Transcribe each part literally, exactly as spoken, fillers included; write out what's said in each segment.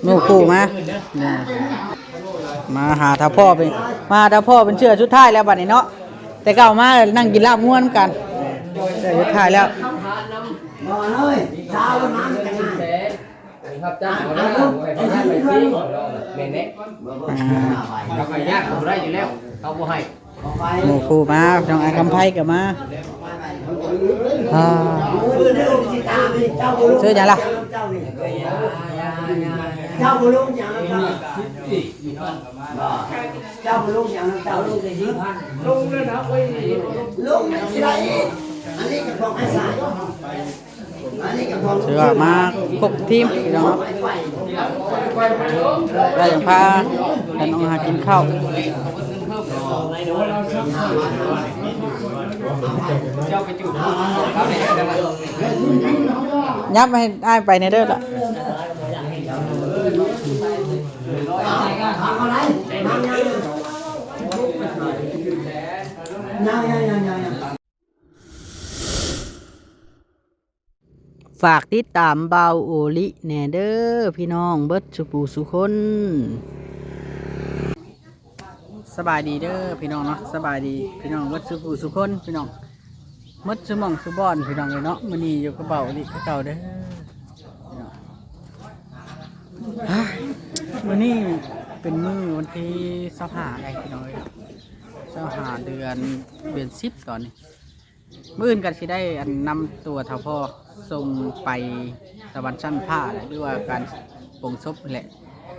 หมู่คู่มา มาหาเฒ่าพ่อเป็น มาหาเฒ่าพ่อเป็นเทื่อสุดท้ายแล้วบัดนี้เนาะ แต่เก่ามานั่งกินลาบงัวนำกัน เทื่อสุดท้ายแล้ว บอกเลยเช้าแล้วน้ำจะมา ครับจ้างเขาได้ไว้เขาได้ไปซิ่งแม่นเน็ก อ่า เขาไปยากเขาได้อยู่แล้วเขาบ่ให้ บอกไป หมู่คู่มาน้องไอ้คำไพก็มา ไปไป อ่า เพื่อนได้องค์สิตาไปเจ้าบุญ ชื่อหยังล่ะ เจ้านี่เจ้าบุญลงอย่างนั้นเจ้าเจ้าบุญลงอย่างนั้นเจ้าลงไปสิลงเลยนะเว้ยลงไม่ใช่อันนี้ก็บอกให้สายอันนี้ก็บอก ถือว่ามาครบทีมพี่น้องเนาะ ได้พากันออกหากินข้าว ยับให้อ้ายไปในเด้อล่ะ ยังยังยังยังยัง ฝากติดตามบ่าวโอลิแหน่เด้อพี่น้องเบิดสุปูสุคน สบายดีเด้อพี่น้องเนาะ สบายดีพี่น้องเบิดสุปูสุคนพี่น้อง เบิดสุหม่องสุบอนพี่น้องเลยเนาะ มื้อนี้อยู่กับบ่าวโอลิคือเก่าเด้อพี่น้อง ฮะ มื้อนี้เป็นมื้อวันที่ซาวห้าได้พี่น้องเอ้ย ซาวห้าเดือน เดือนสิบตอนนี้ มื้ออื่นก็สิได้อันนำตัวเฒ่าพ่อส่งไปสวรรค์ชั้นฟ้าแหละ หรือว่าการปลงศพนั่นแหละ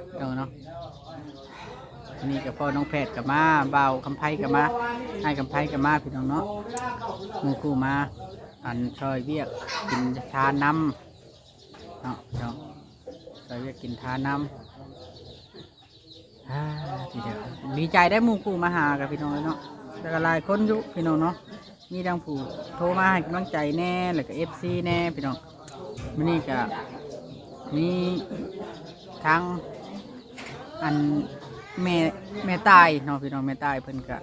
พี่น้องเนาะ อันนี้ก็พ่อน้องแพทย์ก็มา บ่าวคำไพก็มา อ้ายคำไพก็มาพี่น้องเนาะ หมู่คู่มา อันซอยเวียกกินทานนำเนาะพี่น้อง ซอยเวียกกินทานนำ อ่า ทีเดียว ดีใจได้หมู่คู่มาหากับพี่น้องเนาะ แล้วก็หลายคนอยู่พี่น้องเนาะ มีทั้งผู้โทรมาให้กำลังใจแหน่ แล้วก็เอฟซีแหน่พี่น้อง มื้อนี้ก็มีทั้งอันแม่แม่ตายเนาะพี่น้อง แม่ตายเพิ่นก็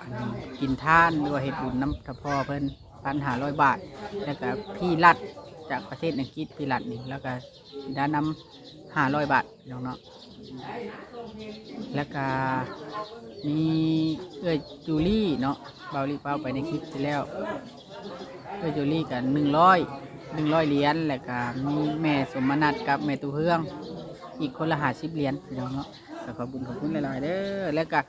อันกินทานหรือว่าเฮ็ดบุญนำเฒ่าพ่อเพิ่น พันห้าร้อยบาท แล้วก็พี่รัฐจากประเทศอังกฤษ พี่รัฐนี่ แล้วก็ได้นำห้าร้อยบาทพี่น้องเนาะ แล้วก็มีเอื้อยจูลี่เนาะ บ่าวลิเป้าไปในคลิปที่แล้ว เอื้อยจูลี่ก็หนึ่งร้อย หนึ่งร้อยเหรียญ แล้วก็มีแม่สมนัสกับแม่ตู้เฮือง อีกคนละห้าสิบเหรียญพี่น้องเนาะ ก็ขอบคุณขอบคุณหลายๆเด้อ แล้วก็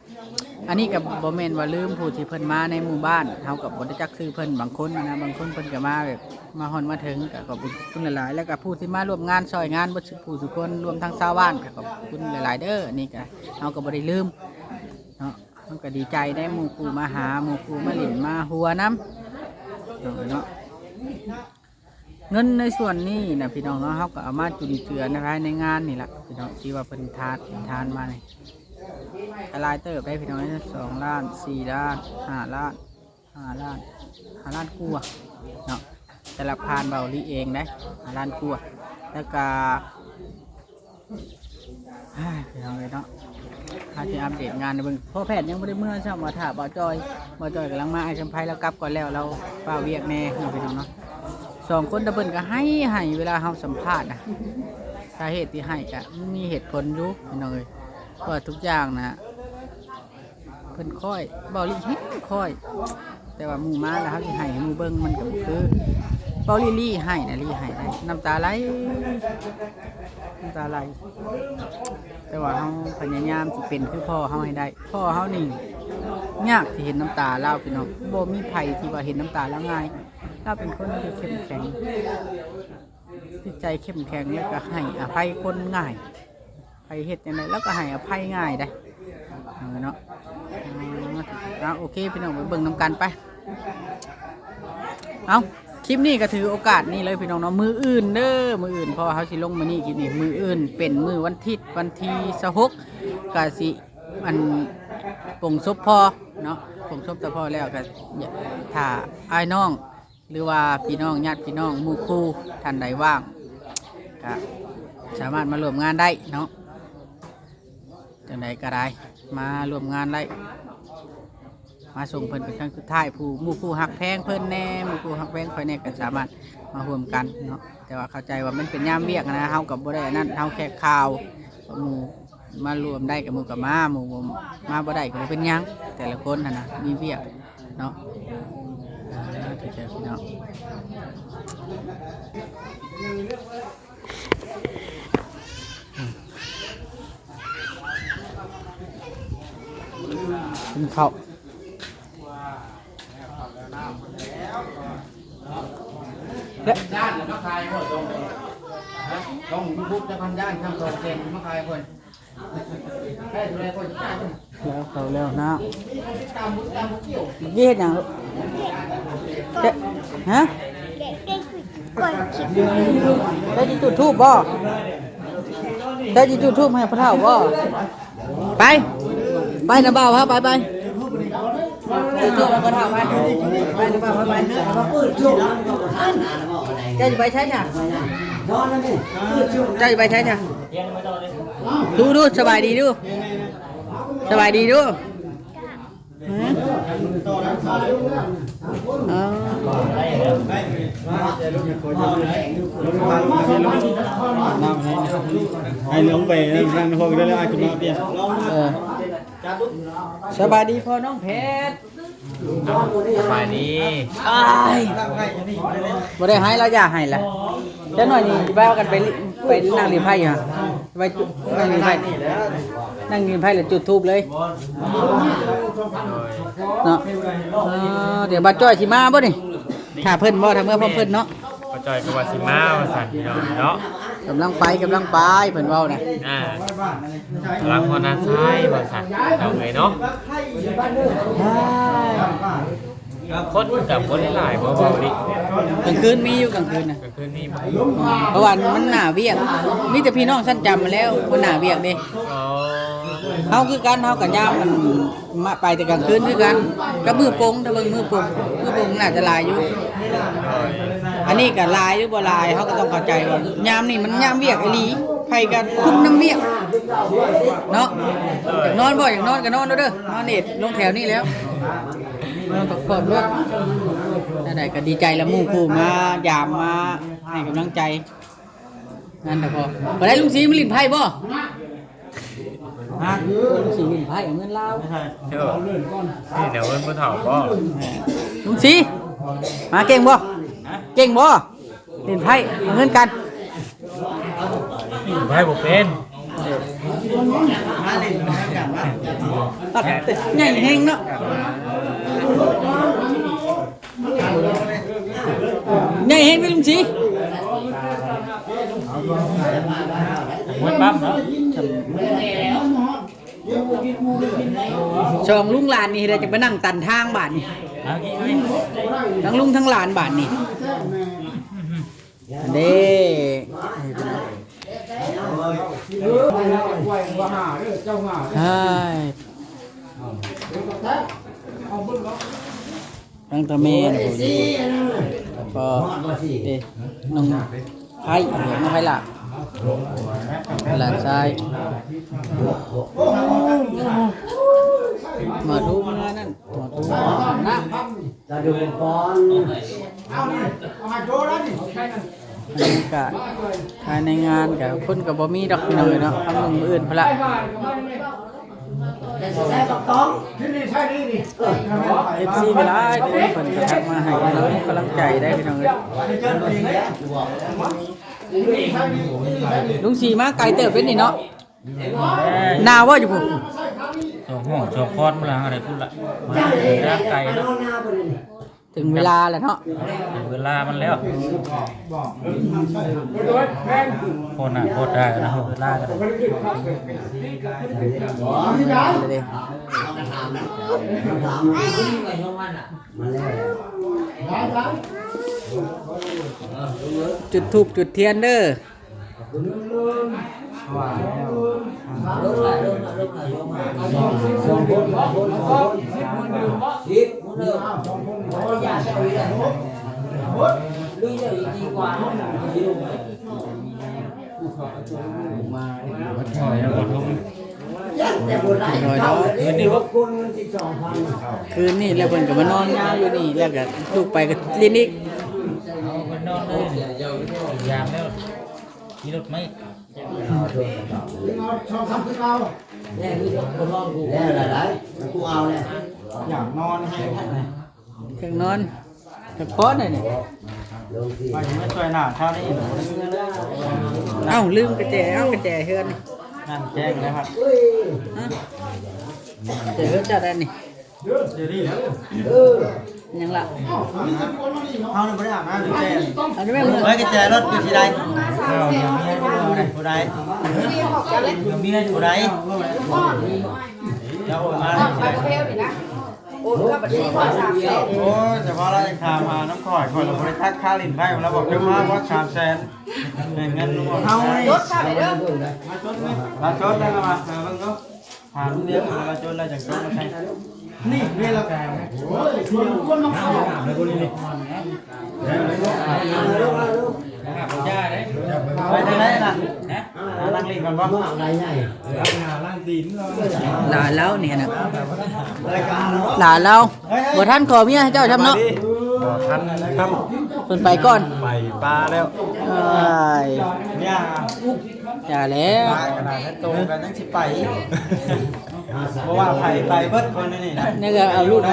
อันนี้ก็บ่แม่นว่าลืมผู้ที่เพิ่นมาในหมู่บ้าน เฮาก็บ่ได้จักชื่อเพิ่น บางคนนะ บางคนเพิ่นก็มาแบบมาฮอดมาถึง ก็ขอบคุณขอบคุณหลายๆ แล้วก็ผู้ที่มาร่วมงานซอยงานเบิดสุผู้สุคน รวมทั้งชาวบ้าน ก็ขอบคุณหลายๆเด้อ อันนี้ก็เฮาก็บ่ได้ลืมเนาะ เฮาก็ดีใจได้หมู่คู่มาหา หมู่คู่มาหลิ้นมาหัวนำเนาะ เงินในส่วนนี้นะพี่น้องเนาะ เฮาก็เอามาจุนเจือในภายในงานนี่ล่ะพี่น้อง ที่ว่าเพิ่นทานทานมานี่ ก็หลายเติบได้พี่น้อง สองล้าน สี่ล้าน ห้าล้าน ห้าล้าน ห้าล้านกว่าเนาะ แต่ละผ่านบ่าวลิเองได้ ห้าล้านกว่า แล้วก็ เฮ้ยพี่น้องเอ้ยเนาะ เฮาสิอัปเดตงานให้เบิ่ง พ่อแพทย์ยังบ่ได้เมือซ้ำ ว่าถ้าบ่าวจอย บ่าวจอยกำลังมา อ้ายคำไพลาวกลับก่อนแล้ว ลาวฟ้าวเวียกแหน่เนาะพี่น้องเนาะ สองคนตะเพิ่นก็ไห้ไห้เวลาเฮาสัมภาษณ์นะ สาเหตุที่ไห้ก็มันมีเหตุผลอยู่พี่น้องเอ้ย เพราะว่าทุกอย่างนะ เพิ่นคอย บ่าวลิแฮงคอย แต่ว่าหมู่มาแล้วเฮาสิไห้ให้หมู่เบิ่งมันก็บ่คือ บ่าวลิลิไห้นะ ลิไห้ได้ น้ำตาไหล น้ำตาไหล แต่ว่าเฮาพยายามสิเป็นคือพ่อเฮาให้ได้ พ่อเฮานี่ยากที่เห็นน้ำตาลาวพี่น้อง บ่มีไผที่ว่าเห็นน้ำตาลาวง่าย ลาวเป็นคนที่เข้มแข็ง จิตใจเข้มแข็ง แล้วก็ให้อภัยคนง่าย ไผเฮ็ดจั่งใด๋ลาวก็ให้อภัยง่ายได้ เออเนาะ อ่า อ่า โอเคพี่น้อง ไปเบิ่งนำกันไป เอ้า คลิปนี้ก็ถือโอกาสนี้เลยพี่น้องเนาะ มื้ออื่นเด้อ มื้ออื่น เพราะว่าเฮาสิลงมื้อนี้ คลิปนี้ มื้ออื่นเป็นมื้อวันอาทิตย์ วันที่ซาวหก ก็สิ อัน ปลงศพพ่อเนาะ ปลงศพเฒ่าพ่อแล้วก็ถ้าอ้ายน้อง หรือว่าพี่น้องญาติพี่น้องหมู่คู่ท่านใดว่าง ก็สามารถมาร่วมงานได้เนาะ จั่งใด๋ก็ได้ มาร่วมงานได้ มาส่งเพิ่นเป็นครั้งสุดท้าย ผู้หมู่คู่ฮักแพงเพิ่นแหน่ หมู่คู่ฮักแพงข้อยแหน่ ก็สามารถ มาร่วมกันเนาะ แต่ว่าเข้าใจว่ามันเป็นยามเวียกนะ เฮาก็บ่ได้อันนั้น เฮาแค่ข่าว หมู่มารวมได้ก็หมู่ก็มา หมู่บ่มาบ่ได้ก็บ่เป็นหยัง แต่ละคนหั่นนะ มีเวียกเนาะ อ่า เดี๋ยวเจอพี่น้อง กินข้าว ด้านแล้วมาขายเพิ่น ต้องยูทูบจะพันด้านทำตัวเก่งมาขายเพิ่น ได้ดูแลคน แล้วเขาแล้วนะ นี่เฮ็ดหยังลูก เจ๊ ฮะ เจ้าสิจุดธูปบ่ เจ้าสิจุดธูปให้พ่อเฒ่าบ่ ไป ไปนะบ่าว พาไป ไป จุดธูปให้พ่อเฒ่าไป ไปนะบ่าว พาไป เจ้าสิไปใช้จ้ะ เจ้าสิไปใช้จ้ะ ดูดู สบายดีดู สบายดีดู หือ อ๋อ ให้ลงไปนั่งห้องได้แล้ว อาจจะมาเปลี่ยน เออ สบายดีพ่อน้องเพชร สบายดี อ้าย บ่ได้ให้แล้ว อย่าให้ละ จักหน่อยนี่สิพากันไปลิ ไปนั่งหลีไพ่อยู่หั่น ไปนั่งหลีไพ่ นั่งหลีไพ่แล้วจุดธูปเลย เนาะ เออ เดี๋ยวบ่าวจ้อยสิมาบ่นี่ ถ้าเพิ่นบ่ ถ้าเมื่อพร้อมเพิ่นเนาะ บ่าวจ้อยก็ว่าสิมา ว่าซั่นพี่น้องเนาะ กำลังไป กำลังไป เพิ่นเว้านะ อ่า กำลังฮอดนาซาย ว่าซั่นพี่น้องเอ้ยเนาะ คนกับคนหลายบ่เว้าดิ กลางคืนมีอยู่ กลางคืนนะ กลางคืนมีบ่ เพราะว่ามันหน้าเวียก มีแต่พี่น้องชั้นจำมาแล้ว คนหน้าเวียกเด้ อ๋อ เฮาคือกัน เฮาก็ยามมันมาไปแต่กลางคืนคือกัน กับมื้อปง ถ้าเบิ่งมื้อปง มื้อปงน่าจะหลายอยู่ อันนี้ก็หลายหรือบ่หลาย เฮาก็ต้องเข้าใจว่ายามนี่มันยามเวียกอีหลี ไผก็คุมนำเวียก เนาะ อยากนอนบ่ อยากนอนก็นอนเด้อ นอนเอ็ดลงแถวนี้แล้ว นอนพักผ่อนเด้อ จั่งใดก็ดีใจละ หมู่คู่มายามมาให้กำลังใจ นั่นแหละพ่อ บ่ได้ลุงศรีมาหลิ้นไพ่บ่ ฮะ ลุงศรีหลิ้นไพ่เอาเงินลาว เดี๋ยว นี่เดี๋ยวเพิ่นบ่เฒ่าบ่ ลุงศรี มาเก่งบ่ เก่งบ่ หลิ้นไพ่เอาเงินกัน หลิ้นไพ่บ่เป็น ตัดใหญ่แฮงเนาะ ใหญ่แฮงพี่ลุงศรี หมดปั๊บเนาะ สองลุงหลานนี่เดี๋ยวจะไปนั่งตันทางบาดนี่ เอาอีกเอาอีก ทั้งลุงทั้งหลานบาดนี่ อันนี้ ใช่ ทั้งตาแม่นะผม แล้วก็ เอ๊ะ น้องไพ่ น้องไพ่ล่ะ หลานชาย มาดูเมื่อนั่น มาดูนะ จะดูก่อน อันนี้กะ ภายในงานกะ คนกะบ่มีดอกพี่น้องเนาะ ทั้งมื้ออื่นพุ้นละ เอฟซีก็หลายคน เพิ่นก็ทักมาให้กำลัง กำลังใจได้พี่น้องเอ้ย ลุงศรีมาไกลเติบเด้นี่เนาะ หนาวบ่อยู่พุ้น สองห้องสองคอนมาละ อะไรพุ้นละ มาไกลเนาะ ถึงเวลาแล้วเนาะ ถึงเวลามันแล้ว โคตรหนักโคตรได้นะ เวลาก็ได้ จุดธูปจุดเทียนเด้อ คืนนี้แล้วเพิ่นก็มานอนยาวอยู่นี่ แล้วก็ลุกไปก็เล่นอีก อยากแล้วขี่รถไหม แล้วอะไรกูเอาเลย อยากนอนให้ อยากนอนอยากป้อนหน่อยนี่ ลงสิ ไปไม่ช่วยหน้าเท่านี้ เอ้าลืมกระแจเอ้ากระแจเฮือนนี่ นั่งแจ้งนะครับ อุ้ย ฮะกระแจเฮือนเจ้าได้นี่ เดี๋ยวนี้แล้ว เออ ยังละ เขาเนี่ยไม่ได้อาบน้ำหรือแจ้ง เอาได้ไหมมึง เฮ้ยกระแจรถอยู่ที่ใดผู้ใดผู้ใดเดี๋ยวมีให้ผู้ใดเดี๋ยวโอนมาแล้วที่ใด โอ้ยก็บัดนี้ขอสามแสน โอ้ยแต่พอเราจะถามหาน้ำข่อยข่อยเราบริทักค่าลินไพ่แล้วบอกเจ้ามาว่าสามแสนเป็นเงินรวมเท่าไหร่ ลดค่าไปเด้อ เราจดได้แล้วมาเออเบิ่งดูถามเรื่องเราจดได้จากจดมาใช่นี่เวลาแปลง ย่าได้ ไปทางไหนล่ะหานั่งลินก่อนบ่ อะไรใหญ่ หลาแล้วเนี่ยนะหลาแล้วบ่ท่านขอเมียให้เจ้าทำเนาะ ทันครับ เพิ่นไปก่อน ไปปลาแล้ว เอ้ย เนี่ย อย่าแล้ว ปลาขนาดนั้นโตกันยังสิไปเพราะว่าไปไปเบิดคนนี่นะ นี่ก็เอาลูกใ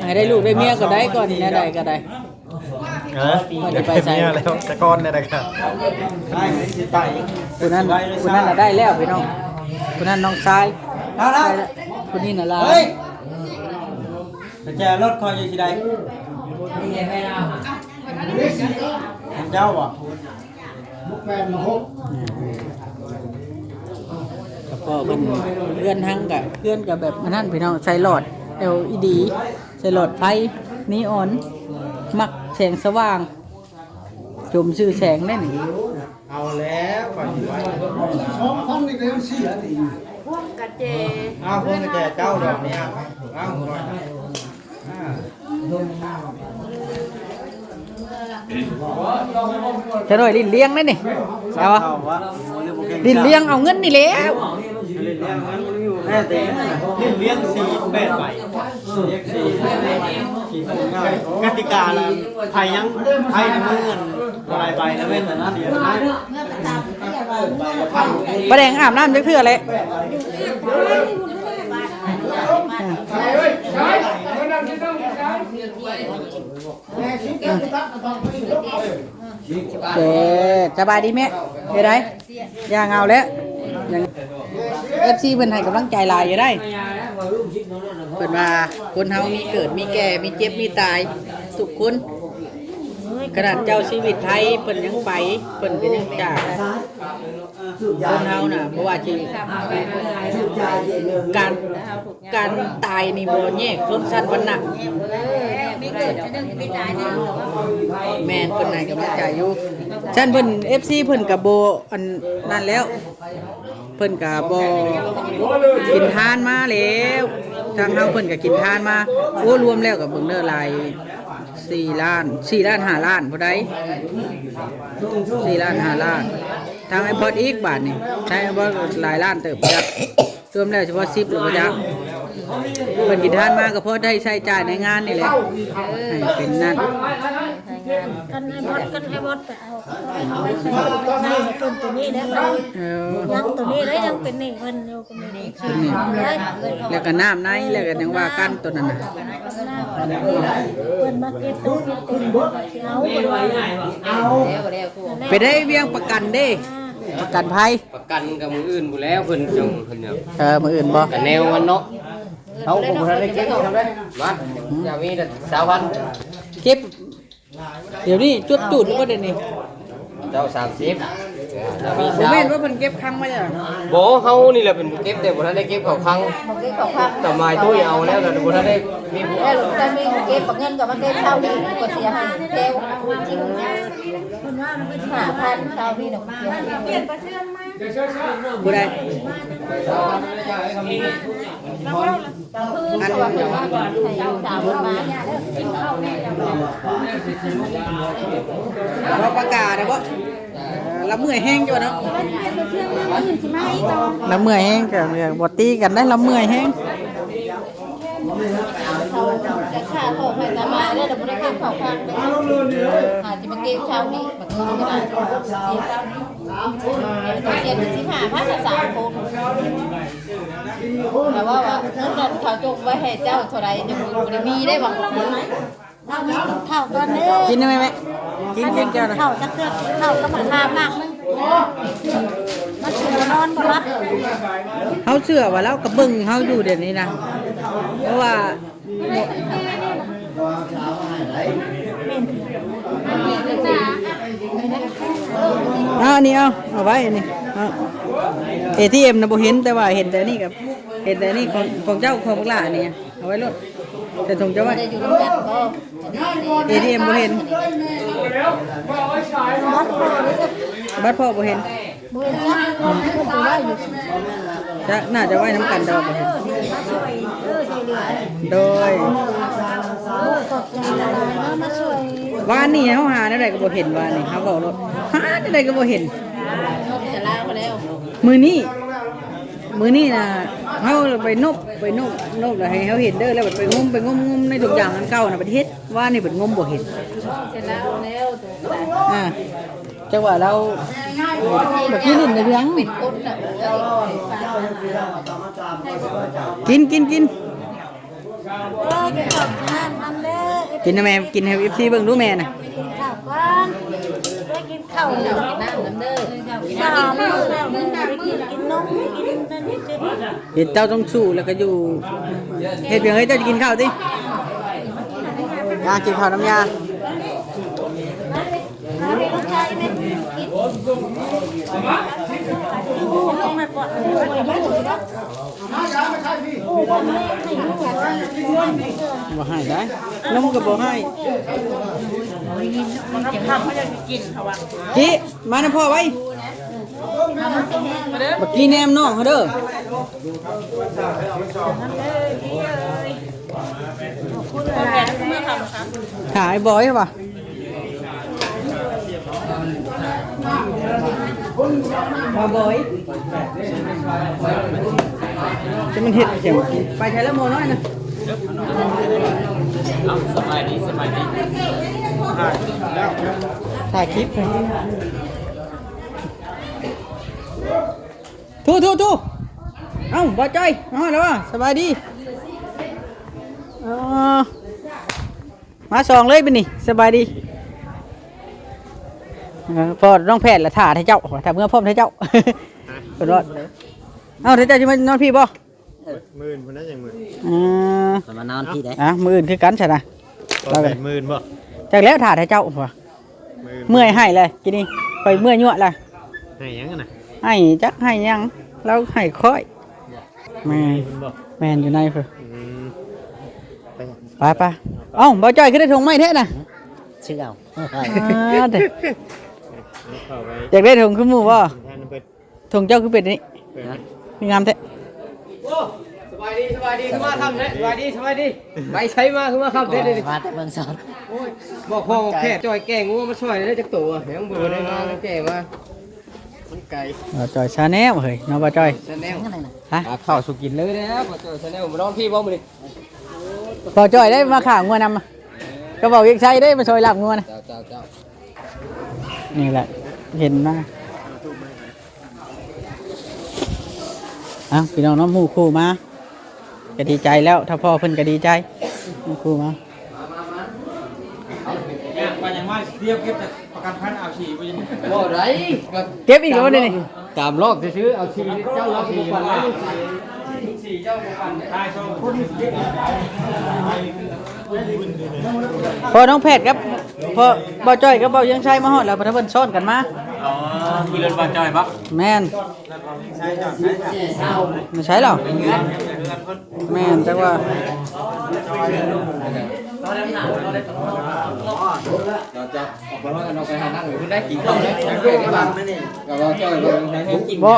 ห้ได้ลูกได้เมียก็ได้ก่อนแนวใดก็ได้ เออ มันจะไปใส่ เมียแล้วแต่ก้อนเนี่ยนะครับ ผู้นั้นผู้นั้นน่ะได้แล้วพี่น้องผู้นั้นน้องชาย เอาละ ผู้นี้น่ะหลาน เฮ้ยกุญแจรถคอยอยู่ที่ใดเจ้าบ่ แปดหก แล้วก็เพิ่นเพื่อนทั้งกับเพื่อนกับแบบอันนั้นพี่น้องใส่หลอด แอลอีดี ใส่หลอดไฟนีออน มักแสงสว่าง ชมชื่อแสงได้นี่ เอาแล้วก่อนดีกว่า สองพันนี่ก็ยังเสียตี พวกกระเจ เอาพวกแกเจ้าดอกเนี่ยเอาก่อนอ่า จะหน่อยลิ้นเลี้ยงได้นี่เอาวะ เอาวะ ลิ้นเลี้ยงเอาเงินนี่แหล้ว แม่เต็งเลี้ยงสี่แปดใบกติกาละไทยยังไทยเมื่อนอะไรใบแล้วเว้นแต่นั้นเดียวนะ ป้าแดงอาบน้ำจักเทื่อเลย เออสบายดีแม่เฮ็ดไดย่างเอาแล้วยัง เอฟซี เพิ่นให้กำลังใจหลายอยู่ได้ เพิ่นว่าคนเฮามีเกิดมีแก่มีเจ็บมีตายทุกคน ขนาดเจ้าชีวิตไทยเพิ่นยังไป เพิ่นก็ยังจาก คนเฮาน่ะบ่ว่าสิการการตายนี่บ่แยกชนชั้นวรรณะ มีเกิดจะนึ่งมีตายจะนึ่ง แม่นเพิ่นให้กำลังใจอยู่ ฉันเพิ่น เอฟซี เพิ่นก็บ่อันนั้นแล้ว เพิ่นก็บ่กินทานมาแล้ว ทางเฮาเพิ่นก็กินทานมา โอ้ รวมแล้วก็เบิ่งเด้อหลายสี่ล้าน สี่ล้านห้าล้านผู้ใดสี่ล้านห้าล้าน ทางไอ้พอดอีกบาทนี่ ทางไอ้พอดหลายล้านเติบจ้ะ รวมแล้วเฉพาะสิบหรือบ่จ๊ะ เพิ่นกินทานมาก็พอได้ใช้จ่ายในงานนี่แหละ ให้เป็นนั่น กันไอ้บอสกันไอ้บอสไปเอาเอาไปใส่ในต้นตัวนี้แล้วมัน เออ ยังตัวนี้แล้วยังเป็นหนี้เพิ่นอยู่ก็มี ตัวนี้ แล้วก็น้ำใน แล้วก็ยังว่ากันตัวนั้นน่ะ เพิ่นมาเก็บตัวเก็บตัวเอาเพิ่นว่า เอา ไปได้เวียงประกันเด้ ประกันภัย ประกันกับมืออื่นบุแล้วเพิ่นจังเพิ่นเนี่ย เออ มื้ออื่นบ่ กันแนวมันเนาะ เอาผมทันได้เก็บทำได้ มาอย่ามีแต่สาวพัน เก็บ เดี๋ยวนี้จุดตูดหรือว่าเดี๋ยวนี้ เจ้าสามสิบ บ่แม่นว่าเพิ่นเก็บครั้งมาจ้ะ บ่เฮานี่แหละเป็นผู้เก็บแต่บ่ทันได้เก็บเข้าคลัง มันก็ขอความ แต่หมายตู้เอาแล้วแต่บ่ทันได้มีผู้ แล้วหลวงตามีเก็บเงินกับมาเก็บเท่านี้ก็เสียให้เทว ห้าพันเท่านี้เนาะ ผู้ใด อัน บ่ประกาศนะบ่ เออ ละเมื่อยแฮงจ้ะเนาะ ละเมื่อยแฮงจ้ะ บ่ตีกันได้ ละเมื่อยแฮง แต่ค่าของให้ตามาได้แต่บ่ได้เก็บเข้าคันเลย อาจจะมาเก็บเช้านี้บัดนี้ก็ได้ เสียเช้านี้ เจ็ดสิบห้าพันละสามคน แต่ว่าว่าเงินนั้นเขาจกไว้ให้เจ้าเท่าใด ยังบ่ได้มีได้บ่ ข้าวก่อนเด้อ กินได้ไหมแม่ กิน กินเจ้านะ ข้าวจักเทื่อ ข้าวก็มาทานมากนึง มันสินอนบ่หลับ เขาเชื่อว่าเราก็เบิ่งเขาอยู่เดี๋ยวนี้นะ เพราะว่า เอาอันนี้เอา เอาไว้อันนี้ เอา เอทีเอ็ม นะบ่เห็น แต่ว่าเห็นแต่อันนี้กับ เห็นแต่อันนี้ของ ของเจ้า ของบักหล่านี่ เอาไว้โลด ใส่ถุงเจ้าไว้ ได้อยู่นำกันบ่ เอทีเอ็ม บ่เห็น บัตรพ่อบ่เห็น บ่เห็นจ้ะ เพิ่นสิไว้อยู่ จะ น่าจะไว้นำกัน แต่ว่าบ่เห็น โดย วานนี้เฮาหาแนวใดก็บ่เห็น วานนี้เฮาบอกโลด หาแนวใดก็บ่เห็น มื้อนี้ มื้อนี้นะ เฮาไปนบ ไปนบ นบแล้วให้เฮาเห็นเด้อ แล้วบัดไปงม ไปงม งมในถุงยางอันเก่านะ บัดเฮ็ด วานนี้บัดงมบ่เห็น อ่า จังหวะเรา บักกี้ลิ้นในเพียง เป็นคนน่ะ กิน กิน กิน เออ กินข้าวกินน้ำมันเด้อ กินนะแม่ กินให้ เอฟซี เบิ่งดูแม่น่ะ กินข้าวก่อน ได้กินข้าว กินน้ำนำเด้อ สามมื้อแล้ว มื้อนี้ได้กิน กินนม กินนั่นนี่กิน เห็นเจ้าต้องสู้แล้วก็อยู่ เฮ็ดเพียงให้เจ้าจะกินข้าวติ อ่า กินข้าวน้ำยา บ่ให้ได้ นมก็บ่ให้ กิ มานำพ่อไว้ บักกี้แนมน้องเขาเด้อ ถ่ายบอยป่ะ มาบ่อย จะมันเห็ดเสียง ไปใช้แล้วโมน้อยนะ เอา สบายดี สบายดี ถ่ายคลิปไป ทู่ ทู่ ทู่ เอ้า บ่าวจ้อย มาแล้ววะ สบายดี อ๋อ มาสองเลยบัดนี้ สบายดี เออ พ่อน้องแพทย์ละถ่าให้เจ้า ถ่าเมื่อพร้อมให้เจ้า เพิ่นว่า เอ้า เดี๋ยวเจ้าจะมานอนพี่บ่ หมื่น เพิ่นน่ะ ยังหมื่น อ่า เพิ่นมานอนพี่ได้ อ่ะ มื้ออื่นคือกันซะนะ เราก็ หมื่นบ่ จักแล้วถ่าให้เจ้า หมื่น เมื่อยให้เลย กินนี่ ไปเมื่อยยั่วเลย ให้หยังอะนะ ให้จักให้หยัง เราให้ค่อย แม่น แม่นอยู่ในเพิ่น อืม ไป ไปไป เอ้า บ่าวจ้อยคือได้ถุงไม้แท้น่ะ ซื้อเอา อ่า เด้อ เอาเข้าไป อยากได้ถุงคือหมู่บ่ แทนเพิ่น ถุงเจ้าคือเป็นนี่ เพิ่น นี่งามแท้ โอ้ สบายดี สบายดี คือมาค่ำแท้ สบายดี สบายดี ไปไสมา คือมาค่ำแท้เด้อ มาแต่เมืองสอน โอ้ย บอกพ่อบอกแพทย์จ้อยแก่งัวมาช่วยได้จักตัว ยังบ่ได้มาแก่มา มันไกล บ่าวจ้อย Channel เฮ้ย เนาะ บ่าวจ้อย Channel ฮะ หาข้าวสู่กินเลยแล้ว บ่าวจ้อย Channel มานอนพี่บ่มื้อนี้ บ่าวจ้อยได้มาข้างงัวนำ ก็บอกเวียงชัยได้มาช่วยลาบงัวนะ เจ้า เจ้า เจ้า นี่แหละ เห็นมา เอ้า พี่น้องเนาะ หมู่คู่มา ก็ดีใจแล้ว ถ้าพ่อเพิ่นก็ดีใจ หมู่คู่มา ไปยังมาเทียบเก็บแต่ประกันภัยเอาฉี่ไปยัง บ่ได้ ก็ เก็บอีกแล้วเดี๋ยวนี้ ตามรอบซื่อๆ เอาชีวิตเจ้าเราบ่ปันแล้ว พ่อน้องแพทย์ครับ พ่อบ่าวจ้อยกับบ่าวเวียงชัยมาฮอดแล้ว เพิ่นซ้อนกันมา อ๋อ ขี่รถบ่าวจ้อยบ่ แม่น ไม่ใช่หรอ แม่น แต่ว่า เราจะออกไปว่ากัน เราไปหานั่งอยู่ได้กินข้าวได้กินข้าวได้บ้าง ก็บ่าวจ้อยก็ให้กิน บ่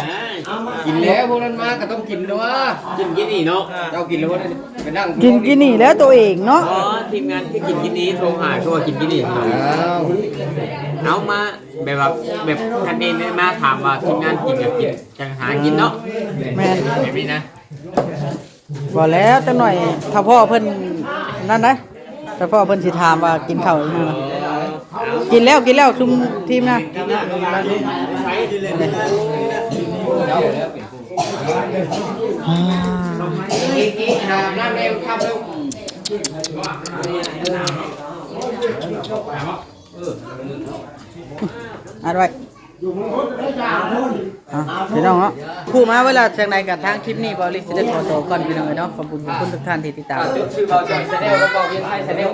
กินแล้ว พวกนั้นมาก็ต้องกินด้วย กินกินนี่เนาะ เจ้ากินแล้วพวกนั้นไปนั่ง กินกินนี่แล้วตัวเองเนาะ อ๋อ ทีมงานที่กินกินนี่โทรหา โทรกินกินนี่ อ้าว เอามา แบบว่า แบบคันนี้มาถามว่าทีมงานกินกับกิน จังหากินเนาะ แม่น แบบนี้นะ บ่แล้วจังหน่อย ถ้าพ่อเพิ่น นั่นได้ แต่พ่อเพิ่นสิถามว่ากินข้าวอีหยังล่ะ กินแล้ว กินแล้ว ชุมทีมนะ อ่า อัดไว้ อ่ะ พี่น้องเนาะ ผู้มาเวลาจังใดกับทางคลิปนี้ บ่าวลิสิได้ขอตัวก่อนพี่น้องเนาะ ขอบคุณทุกคนทุกท่านที่ติดตาม ชื่อบ่าวจอยแชนแนล กับบ่าวเวียงไทยแชนแนล